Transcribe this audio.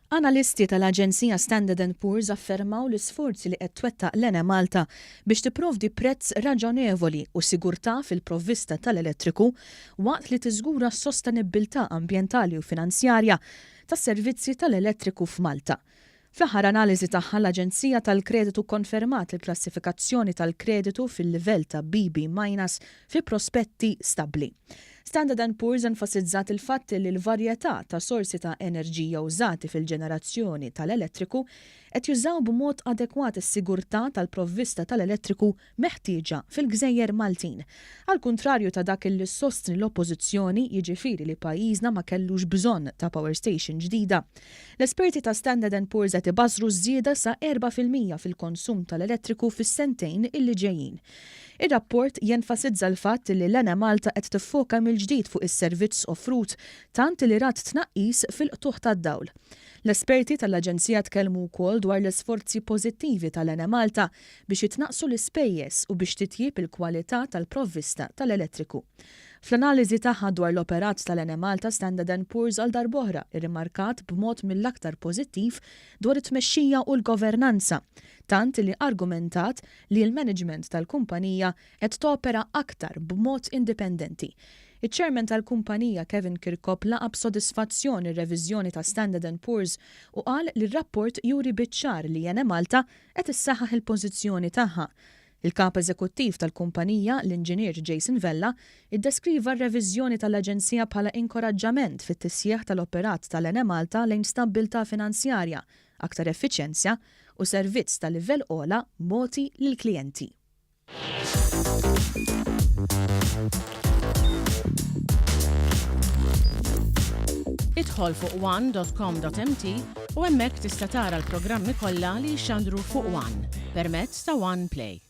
Analisti tal-aġenzija Standard and Poor's affermaw l-isforzi li qed twettaq l-Enemalta biex tipprovdi prezz raġonevoli u sigurtà fil-provvista tal-elettriku waqt li tiżgura s-sostenibbiltà ambjentali u finanzjarja tas-servizzi tal-elettriku f'Malta. Fl-aħħar analiżi tagħha l-aġenzija tal-kreditu kkonfermat il-klassifikazzjoni tal-kreditu fil-livell ta' BB minus fi prospetti stabbli. Standard and Poor's enfasizzat il-fatt li l-varjetà ta' sorsi ta' enerġija użati fil-ġenerazzjoni tal-elettriku qed jużaw b'mod adekwat is-sigurtà tal-provvista tal-elettriku meħtieġa fil-gżejjer Maltin. Għall-kuntrarju ta' dak li ssostni l-Oppożizzjoni, jiġifieri li pajjiżna ma kellux bżonn ta' power station ġdida, l-esperti ta' Standard and Poor's qed ibassru żieda sa 4% fil-konsum tal-elettriku fis-sentejn illi ġejjin. Ir-rapport jenfasizza l-fatt li l-Enemalta qed tiffoka mill-ġdid fuq is-servizz offrut tant li rat tnaqqis fil-qtugħ tad-dawl. L-esperti tal-aġenzija tkellmu wkoll dwar l-isforzi pożittivi tal-Enemalta biex jitnaqqsu l-ispejjeż u biex titjieb il-kwalità tal-provvista tal-elettriku. Fl-analiżi tagħha dwar l-operat tal-Enemalta, Standard and Poor's għal darb'oħra rrimarkat b'mod mill-aktar pożittiv dwar it-tmexxija u l-governanza, tant li argumentat li l-management tal-kumpanija qed topera aktar b'mod indipendenti. Iċ-Chairman tal-kumpanija Kevin Kirkop laqa' b'sodisfazzjon ir-reviżjoni ta' Standard and Poor's u qal li r-rapport juri biċ-ċar li Enemalta qed issaħħaħ il-pożizzjoni tagħha. Il-Kap Eżekuttiv tal-kumpanija, l-Inġinier Jason Vella, iddeskriva r-reviżjoni tal-aġenzija bħala inkoraġġament fit-tisjieħ tal-operat tal-Enemalta lejn stabbiltà finanzjarja, aktar effiċjenzja u servizz ta' livell ogħla mogħti lill-klijenti. Idħol fuq one.com.mt u hemmhekk tista' tara l-programmi kollha li jixxandru fuq One permezz ta' One Play.